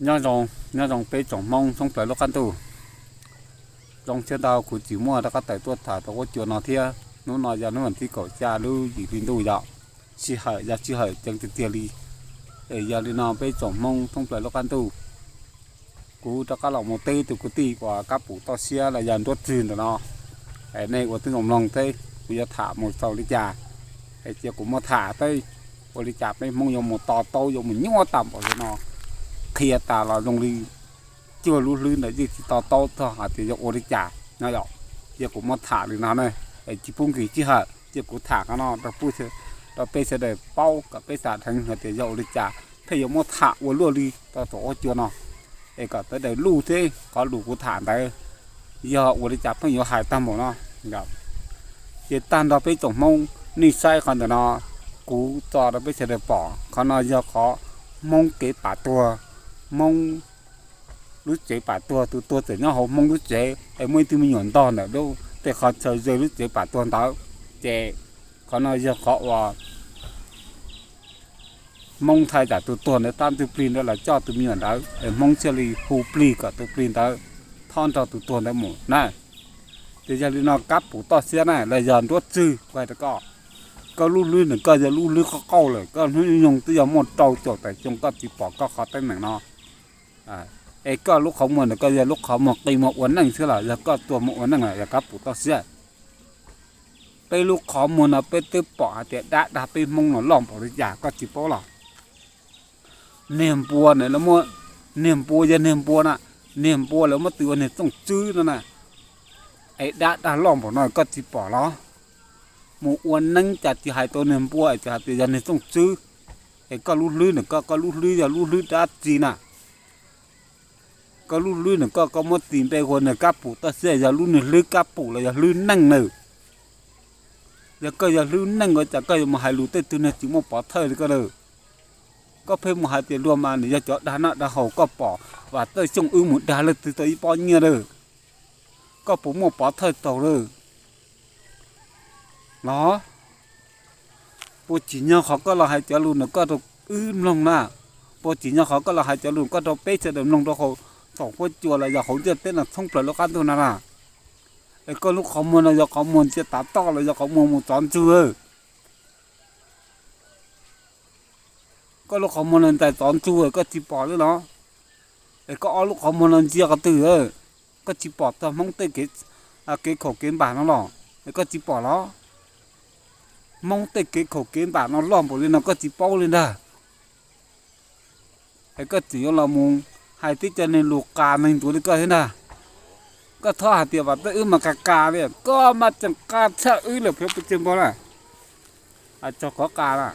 Nyob zoo, nyob zoo peb tsoom Hmoob thoob plaws lub qab ntuj. Zoo siab ntau kuv tseem muaj rov qab tawm tuaj tham tau huab cua no thiab. Hnub no yog hnub vas thib kaum xya lub yim hli ntuj yom. Sij hawm yog sij hawm ceev tiag tiag li. Es yog li no peb tsoom Hmoob thoob plaws lub qab ntuj, kuv rov qab los mus teb tus kwv tij uas Kab Pum Toj Siab los yog Nruab Txwg ntawm no. Es nej ua tib zoo mloog teb kuv yuav tham mus txaus li cas, es cia kuv muab tham teb. Ua li cas peb Hmoob yuav mus to taub yuav mus nyuaj tag npaum li no, qhia tas los zoo li cuag lub hlwb ntawd yeej tsis to taub txog hais tias yog ua li cas no yom. Cia kuv muab tham li no na, es tsis pub nkim sij hawm, cia kuv tham qhov no rau peb, rau peb sawv daws paub kom peb xam dheev hais tias yog ua li cas pheej yuav muab tham ua luaj li rau thaum huab cua no, es kom sawv daws luj thiab qhov lus kuv tham ntawd yog ua li cas pheej yuav hais tag npaum no. Ces tag nrho peb tsoom Hmoob nej saib qhov ntawm no, kuv tso rau peb sawv daws pom qhov no yog qhov Hmoob kev pam tuag, Hmoob lub tsev pam tuag, tus tuag txawm nyob hauv Hmoob lub tsev es muaj ib tug me nyuam ntog ntawm lub tej qhov chaw ze lub tsev pam tuag ntawd. Ces qhov no yog qhov uas Hmoob ntshai tsam tus tuag ntawd tab ntug plig ntawd los coj tus me nyuam ntawd es Hmoob thiaj li hu plig kom tus plig ntawd thob nrog tus tuag ntawd mus na. Ces yog li no Kab Pum Toj Siab na los yog Nruab Txwg, kuv hais rau koj, koj lub hlwb ntawm koj yog lub hlwb qauj qauj lawm, koj hnub nyoog twb yog muaj rau caum tawm xyoo koj tsis pom koj qhov teeb meem no. Es koj lub qhov muag ntawm koj yog lub qhov muag qi muag ua neej xwb los yog koj tuag muag ua neej los yog Kab Pum Toj Siab? Peb lub qhov muag no peb twb pom hais tias dab dag peb Hmoob no loj npaum li cas koj tsis paub los? Niag npua na, niag npua yog niag npua na, niag npua lawv muab tw ua niag txooj tswb no na, es dab dag loj npaum no koj tsis pom los? Mus ua neeb cas tsis hais tau niag npua es tsuas hais tias yog niag txooj tswb. Es koj lub hlwb ntawm koj, koj lub hlwb yog lub hlwb dab tsi na? Koj lub hlwb ntawm koj, koj muab tis npe hu ua niag Kab Pum Toj Siab yog lub niag hlwb kab pum los yog hlwb neej nawb? Yog koj yog hlwb neej ua cas koj yuav mus hais lus tej tug neeg tsis muaj pov thawj li koj lawm? Koj pheej mus hais tias luag mas nws yog cov dag noj dag haus, koj pom Vam Txawj Xyooj wb mus dag leej twg tau ib pob nyiaj lawm, koj puas muaj pov thawj taug lawm los? Puas tsim nyog qhov koj los hais cov lus no koj rau wb mloog na? Puas tsim nyog qhov koj los hais cov lus koj rau peb sawv daws mloog rau hauv thaum huab cua los yog hauv ntiaj teb no thoob plaws lub qab ntuj no na? Es koj lub qhov muag no yog qhov muag ntsia tav toj los yog qhov muag mus tsov ntsug? Koj lub qhov muag no ntsia tsov ntsug koj tsis pom li los? Es koj ob lub qhov muag no ntsia qhov twg? Koj tsis pom txog Hmoob tej kev khaum kev npam no los? Es koj tsis pom los? Hmoob tej kev khaum kev npam no loj npaum li no koj tsis paub li ntag. Es koj tseem yuav los mus hais tib co neeg lus qas neeg ntsuav li koj thiab ntag. Koj txhob hais tias Vam Txawj wb mas qas qas li, koj mas tseem qas tshaj wb lawm pheej pes tsawg npaug na. Tso kov qas na.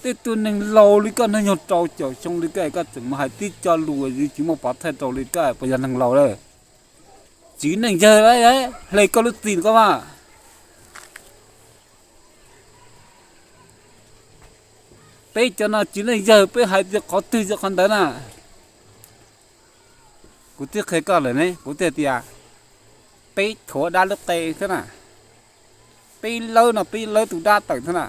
Tej tug neeg laus li koj, hnub nyoog rau caum xyoo li koj, koj tseem mus hais tib co lus tsis muaj pov thawj rau li koj puas yog neeg laus lawm? Txiv neej yawg, hle koj lub txim koj mas. Peb cov no txiv neej yawg peb hais tias qhov twg yog qhov ntawd na. Kuv twb qhia koj lawm ne, kuv twb tias peb thuav dab lub qe xwb na. Peb lawb no peb lawb tus dab tawm xwb na.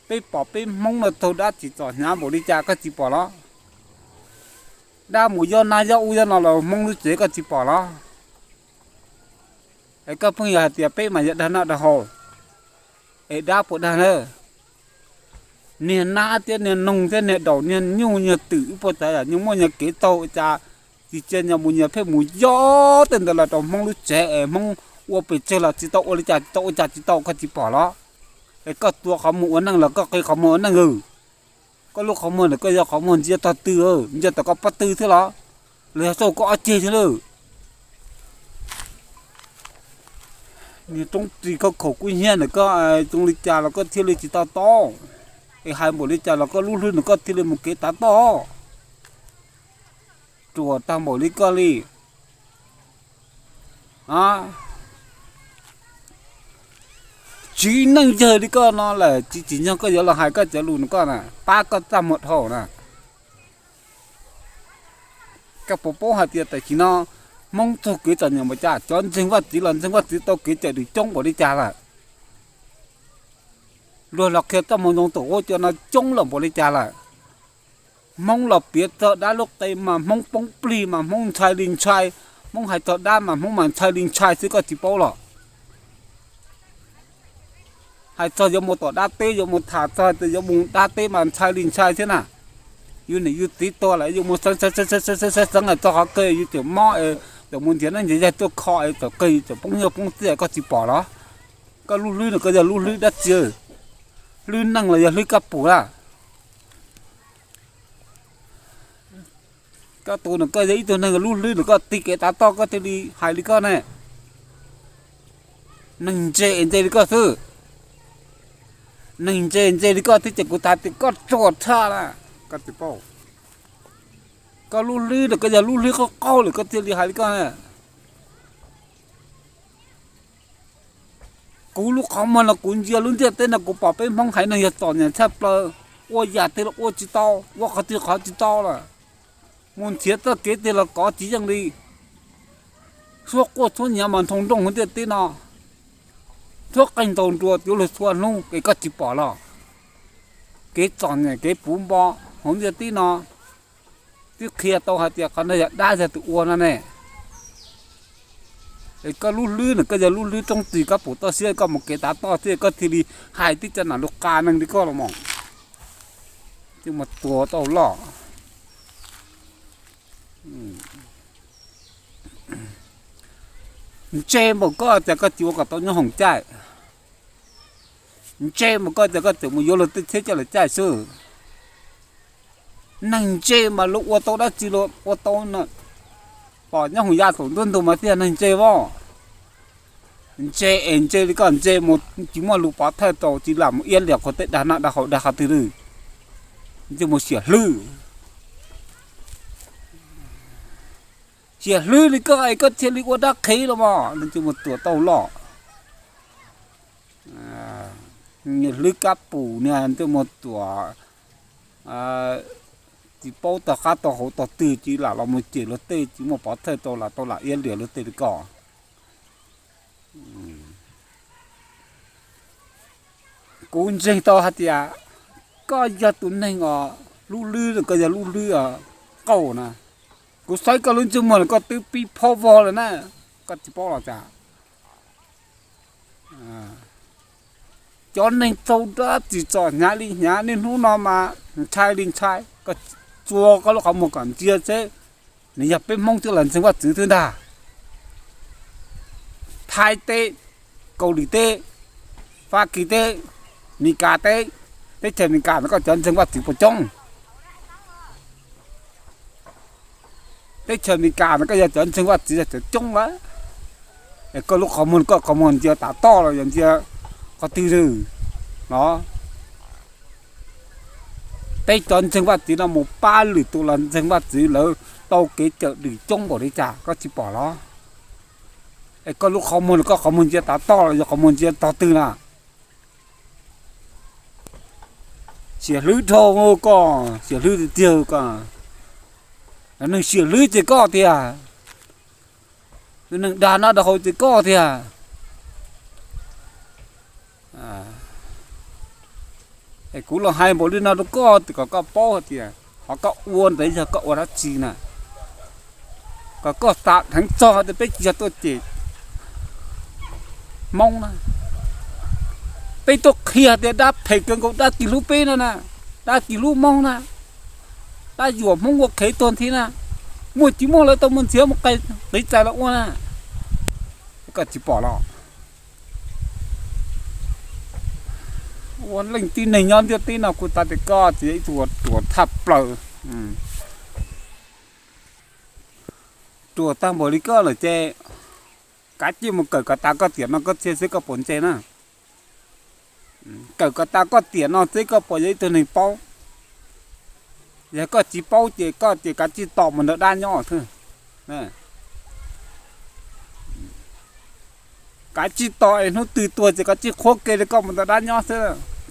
Peb pom peb Hmoob no taug dab tsim txom hnyav npaum li cas koj tsis pom los? Dab mus yob nab yob ub yob no los Hmoob lub tsev koj tsis pom los? Es koj pheej yog hais tias peb mas yog dag noj dag haus, es dab puas dag na? Niag nab thiab niag noog thiab niag daum niag nyuj niag twm ib puas tsav yam nyuag muaj nyuag kev taug ua cas tsis cia nyuag mus nyuag pheej mus yob tej ntawd los rau Hmoob lub tsev es Hmoob ua pes tsawg los tsis tau ua li cas tsis tau ua cas tsis tau koj tsis pom los? Es koj tua qhov muag ua neej los koj qi qhov muag ua neej. Koj lub qhov muag ntawm koj yog qhov muag ntsia tog twg, ntsia tom koj pob tw thiab los? Los yog xauj koj ob ceg thiab lawm? Niag roob ris khaub khaum kub hnyiab ntawm koj, zoo li cas los koj thiaj li tsis to taub? Es hais npaum li cas los koj lub hlwb ntawm koj thiaj li mus kev tav toj? Ruam tag npaum li koj li. Txiv neej yawg li koj no lawm tsis tsim nyog koj yuav los hais koj cov lus no koj na, pab koj txaj muag dhau na. Koj puas paub hais tias tam sim no Hmoob txog kev txom nyem npaum cas, cov ntseeg Vaj Txiv los ntseeg Vaj Txiv tau kev cawm dim coob npaum li cas lawm? Luag los qhia txoj moo zoo thaum huab cua no coob lawm npaum li cas lawm? Hmoob los piav txog dab lub qe mas Hmoob poob plig mas Hmoob ntshai li ntshai, Hmoob hais txog dab mas Hmoob mas ntshai li ntshai xwb, koj tsis paub los? Hais txog yuav mus tom dab teb, yuav mus tham txog tias yuav mus dab teb mas ntshai li ntshai thiab na. Yus niam yus txiv tuag lawm yus mus xeeb xeeb xeeb xeeb xeeb xeeb txog qhov kawg yus tseem mob, tseem mus nrhiav neej nrhiav yaig tuaj kho es thaum kawg yus tseem poob nyiaj poob txiaj, koj tsis pom los? Koj lub hlwb no koj yog lub hlwb dab tsi? Hlwb neeg los yog hlwb kab pum na? Koj tus no koj yog ib tug neeg lub hlwb no, koj tig kev tav toj koj thiaj li hais li koj ne. Neeg ntse es ntse li koj xwb. Neeg ntse ntse li koj thiab ces kuv tas tias koj ruam tshaj na. Koj tsis paub, koj lub hlwb no koj yog lub hlwb qaug qaug lawm koj thiaj li hais li koj. Kuv lub qhov muag no kuv ntsia lub ntiaj teb no kuv pom peb Hmoob haiv neeg yog txom nyem tshaj plaws, ua yam twg los ua tsis tau, ua qhov twg qhov tsis tau lawm. Mus nrhiav txoj kev twg los kov tsis yeej li. Tshuab quaj tshuab nyiav mas nroo nrooj hauv ntiaj teb no, tshuab qeej ntaus nruas cuag luag txhua hnub es koj tsis pom los? Kev txom nyem kev puv npo hauv ntiaj teb no twb qhia tau hais tias qhov no yog dab yog tus ua no ne. Es koj lub hlwb no koj yog lub hlwb roob txwm kab pum toj siab, koj mus kev tav toj thiab koj thiaj li hais tib cov nam lus qa neeg li koj los mas, thiaj mus tuag tau loj. Ntse npaum koj tias koj tsis ua kom tau nyob hoom caij, ntse npaum koj tias koj tseem mus yuav luag tej txhiab coj lawv caij xwb. Neeg ntse mas luag ua tau dab tsi los ua tau no, pom nyob hoom ya saum nruab ntug mas thiaj neeg ntse voj. Ntse es ntse li koj ntse mus tsis muaj lus pov thawj rau, tsis lam mus iab liam qhov tej dag noj dag haus dag qhov twg li, ntse mus xiam hlwb. Xiam hlwb li koj es koj thiaj li ua dab qhev los mas, ntse mus tuam tau loj. Hlwb kab pum niag ntse mus tuam, tsis paub tog qab tog hauv tog twg, tsis lam los mus cem luag tej, tsis muaj pov thawj rau lam tau lam iab liam luag tej li koj. Kuv ntseeg tau hais tias koj yog tus neeg os, lub hlwb koj yog lub hlwb qaug na. Kuv saib koj lub ntsej muag los koj twb pib phob vog lawm na, koj tsis paub los cas? Cov neeg txaug dab tsi txom hnyav li hnyav niaj hnub no mas ntshai li ntshai, koj txua koj lub qhov muag kom ntsia seb nws yog peb Hmoob thiab los ntseeg Vajtswv xwb ntag. Thaib teb, Kaus Lim teb, Fab Kis teb, Mes Kas teb, teb chaws Mes Kas no koj cov ntseeg Vajtswv puas coob? Teb chaws Mes Kas no koj yog cov ntseeg Vajtswv yog cov coob lawm, es koj lub qhov muag koj qhov muag ntsia tav toj los yog ntsia qhov twg lawm los? Peb cov ntseeg Vajtswv no mus pab lwm tus los ntseeg Vajtswv lawv tau kev cawm dim coob npaum li cas koj tsis pom los? Es koj lub qhov muag koj qhov muag ntsia tav toj los yog qhov muag ntsia tog twg na? Xiam hlwb dhau koj, xiam hlwb tiag tiag koj. Neeg xiam hlwb ces koj tiag, neeg dag noj dag haus ces koj tiag. Es kuv los hais npaum li no rau koj kom koj paub hais tias qhov koj ua ntawd yog koj ua dab tsi na, kom koj xav dheev txog tias peb tsis yog tuaj cem Hmoob na. Peb tuaj qhia tias dab phem kawg nkaus dab tsis hlub peb no na, dab tsis hlub Hmoob na, dab yuam Hmoob ua qhev tuag nthi na, muaj tsis muaj lawv tau mus ntxiav mus qiv txais los ua na. Koj tsis pom los? Ua leej tib neeg nyob ntiaj teb no kuv tas tias koj tsis yog ib tug ruam thaj plaws. Ruam tag npaum li koj lawm ces kav tsij mus kawm kom tas koj tiam no koj thiaj seb koj puas ntse na. Kawm kom tas koj tiam no seb koj puas yog ib tug neeg paub. Yog koj tsis paub ces koj ces kav tsij tos mus ntawm dab nyob xwb. Kav tsij tos es hnub twg tuag ces kav tsij qhuab ke li koj mus ntawm dab nyob xwb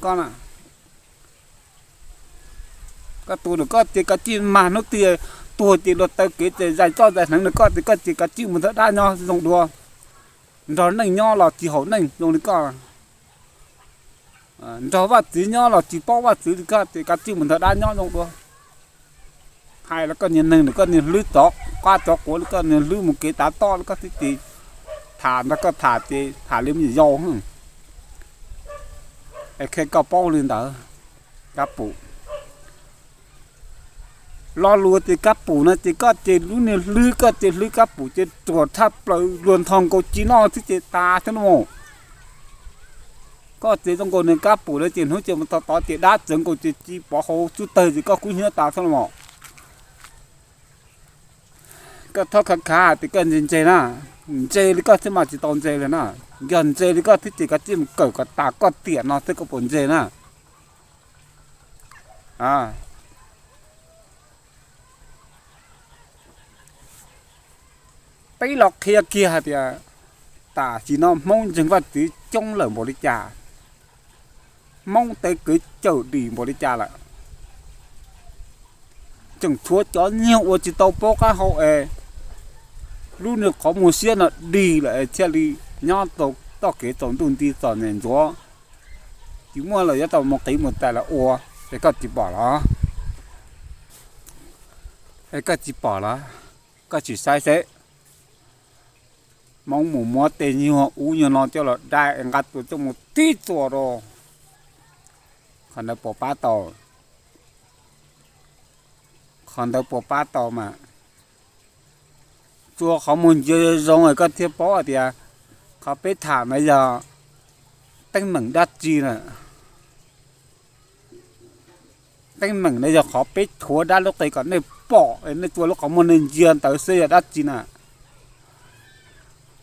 koj na. Koj tus nws koj ces kav tsij mag hnub twg tuag ces luag taw kev ces zais txoj zais hneev nws koj ces koj ces kav tsij mus ntawm dab nyob zoo dua. Nrog neej nyob los tsis haum neej zoo li koj, nrog Vajtswv nyob los tsis paub Vajtswv li koj ces kav tsij mus ntawm dab nyob zoo dua. Hais los koj niag neeg, koj niag hlwb tov qab tov quav li, koj niag hlwb mus kev tav toj li, koj twb ces tham ntag, koj tham ces tham li me nyuam yaus. Es qhia koj paub li ntawd, kab pum. Lo lus tias kab pum no ces koj ces lub niag hlwb, koj ces hlwb kab pum ces ruam tshaj plaws luag ntho nkaus ci noj xwb ces tas xwb no. Koj ces zoo nkaus niag kab pum no ces hnub ces mus tog tod ces dab txawv nkaus ces ci pov hauv tsub tawg ces koj kub hnyiab tas xwb no. Koj txhob khav khav hais tias koj ntse ntse na, ntse li koj thiaj mas tsis tau ntse li na. Yog ntse li koj thiab ces koj cia mus kawm kom tas koj tiam no thiab koj puas ntse na. Peb los qhia kiag hais tias tam sim no Hmoob ntseeg Vaj Tswv coob lawm npaum li cas, Hmoob tej kev cawm dim npaum li cas lawm. Tseem tshuav cov nyuag uas tsis tau paub qab hau es lub niag qhov muag siab no dig lawm es thiaj li nyob tau txoj kev tsaus ntuj nti txom nyem ntxuav, tsis muaj lawm yuav tau mus qiv mus tais los ua. Es koj tsis pom los? Es koj tsis pom los? Koj tsis saib seb, Hmoob mus muab tej nyuag ub nyuag no coj los dai es nqa tua coj mus tib txuas rau. Qhov ntawd puas pab tau? Qhov ntawd puas pab tau mas? Tsuas qhov muag ntsia zoo zoo es koj thiaj paub hais tias qhov peb tham no yog teeb meem dab tsi na. Teeb meem no yog qhov peb rhuav dab lub qe kom nej pom, nej tua lub qhov muag nej ntsia ntawd xwb yog dab tsi na.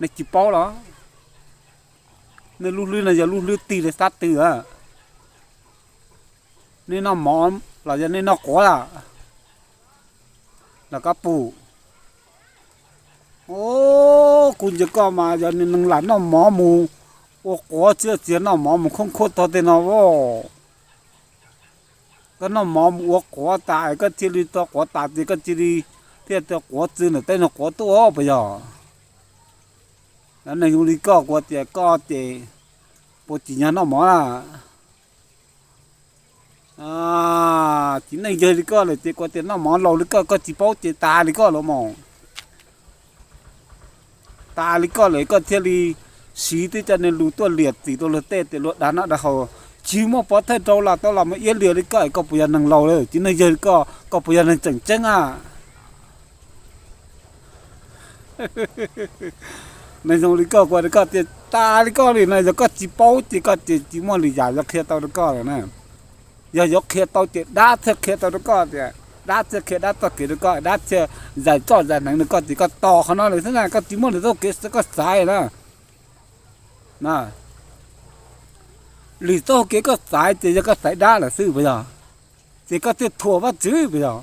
Nej tsis paub los? Nej lub hlwb no yog lub hlwb tig li sab twg a? Nej noj mov los yog nej noj quav los kab pum? Kuv ntsia koj mas yog neeg lam noj mov mus ua quav txiab txiav noj mov mus khoob khuab tog tej no. Koj noj mov mus ua quav tas koj thiaj li tau quav tas ces koj cia li thiaj tau quav txwv ntawm teb no quav tuaj puas yog? Neeg zoo li koj kuv tias koj ces puas tsim nyog noj mov na? Txiv neej yawg li koj lawm ces kuv tias noj mov laus li koj, koj tsis paub ces tas li koj los mas. Tas li koj lawm koj thiaj li siv twb cov niag lus tuaj liam txim rau luag tej tias luag dag noj dag haus, tsis muaj pov thawj rau los tau los mus iab liam li koj es koj puas yog neeg laus lawm? Txiv neej yawg li koj, koj puas yog neeg tseem ceeb a? Neeg zoo li koj kuv tias koj tias tas li koj li no, yog koj tsis paub ces koj ces tsis muaj lwm yam yuav qhia tau rau koj lawm na. Yog yuav qhia tau ces dab thiaj qhia tau rau koj tias, dab thiaj qhia dab txoj kev rau koj, dab thiaj zais txoj zais hneev rau koj ces koj tos qhov no lawm xwb na, koj tsis muaj lwm txoj kev koj xaiv na. Lwm txoj kev koj xaiv ces yog koj xaiv dab lawm xwb puas yog? Ces koj thiaj thuam Vajtswv puas yog?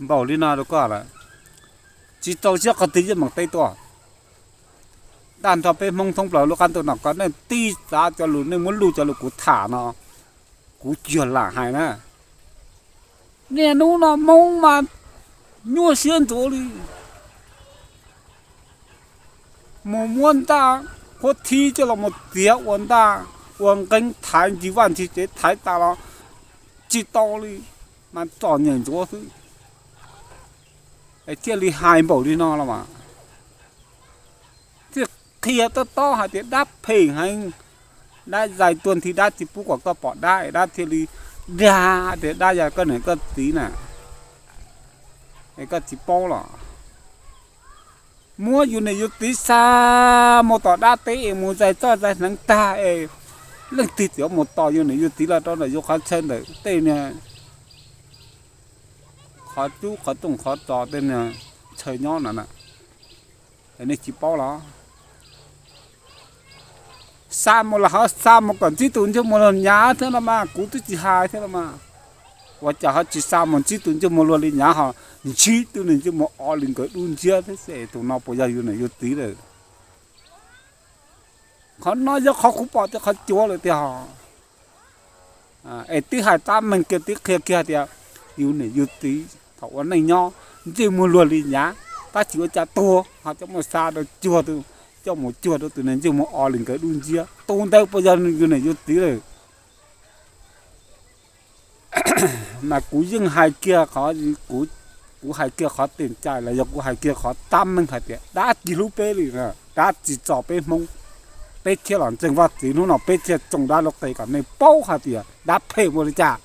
Npaum li no rau koj lawm, tsis txaus siab qhov twg yeej meem teb tuaj. Tag nrho peb Hmoob thoob plaws lub qab ntuj no kom nej tib txav cov lus, nej muab luj cov lus kuv tham no, kuv cuag lam hais na. Niaj hnub no Hmoob mas nyuaj siab ntxuav li. Mus muab ntaj qhuab thib coj los mus txiav ua ntaj ua nqeeb thaiv ncig vaj ncig tsev thaiv tas los tsis tau li, mas txom nyem ntxuav xwb. Es thiaj li hais npaum li no los mas, thiaj qhia tob tob hais tias dab phem heev, dab zais tuag nthi dab tsis pub kom koj pom dab es dab thiaj li dag tias dab yog koj niam koj txiv na. Es koj tsis paub los? Muab yus niam yus txiv xa mus tom dab teb es mus zais txoj zais hneev tag es leej twg txawm mus tos yus niam yus txiv los rau ntawm yus qhov chaw ntawm tej niag qhov cub qhov rooj qhov txos tej niag chaw nyob no na. Nej tsis paub los? Xa mus los ho xa mus kom ntsib tus ntsej muag luag nyav thiab no mas kuv twb tsis hais thiab no mas. Ua cas ho tsis xa mus ntsib tus ntsej muag luag li nyav ho ntsib tus niag ntsej muag o li nkawd dub nciab thiab es tus no puas yog yus niam yus txiv lawm? Qhov no yog qhov kuv pom tias qhov cuav lawm tiag. Es twb hais tab meeg kiag twb qhia kiag tias yus niam yus txiv thaum ua neej nyob ntsej muag luag li nyav, tab sis ua cas tuag ho coj mus xa rau cuag, coj mus cuag rau tus niag ntsej muag o li nkawd dub nciab, tus ntawd puas yog yus niam yus txiv lawm? Mas kuv yeej hais kiag qhov, kuv hais kiag qhov tes cai los yog kuv hais kiag qhov tab meeg hais tias dab tsis hlub peb li, dab tsis txo peb Hmoob, peb thiaj los ntseeg Vajtswv, hnub no peb thiaj tsoo dab lub qe kom nej paub hais tias dab phem npaum li cas.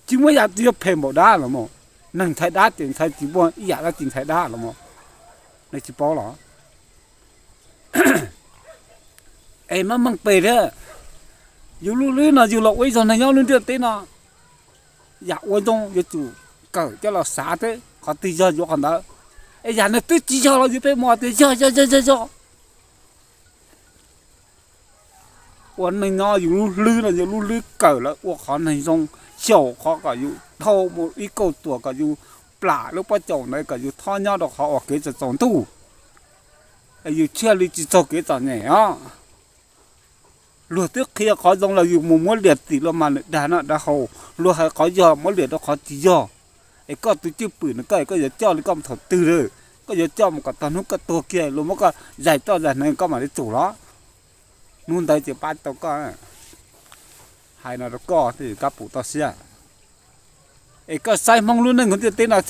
Tsis muaj yam twg yog phem npaum dab los mas. Neeg ntshai dab ces ntshai tsis muaj ib yam dab tsi ntshai dab los mas. Nej tsis paub los? Es maj meej pes thiab. Yus lub hlwb no yus los ua ib zog neeg nyob lub ntiaj teb no, yam ua zoo yuav tsum kawm coj los xav thiab, qhov twg yog yuav qhov ntawd. Es yam nws twb tsis yog los yus pheej mus tias yog yog yog yog yog. Ua neeg nyob yus lub hlwb no yog lub hlwb kawm lawv ua qhov neeg zoo, xyaum qhov kom yus dhau mus ib kauj ruam kom yus plam lub pob caus ntawd kom yus txhob nyob rau qhov uas kev txom txom ntuj, es yus thiaj li tsis txog kev txom nyem os. Luag twb qhia qhov zoo los yus mus muab liam tim luag mas lwm dag noj dag haus, luag hais qhov yog muab liam rau qhov tsis yog. Es koj tus cwj pwm no koj es koj yuav coj li koj mus thaum twg lawm? Koj yuav coj mus kom tog hnub koj tuag kiag luag muab koj zais txoj zais hneev koj mam li tsum los? Hnub ntawd ces pab tau koj. Hais no rau koj thiaj kab pum toj siab. Es koj saib Hmoob lub neej ntiaj teb no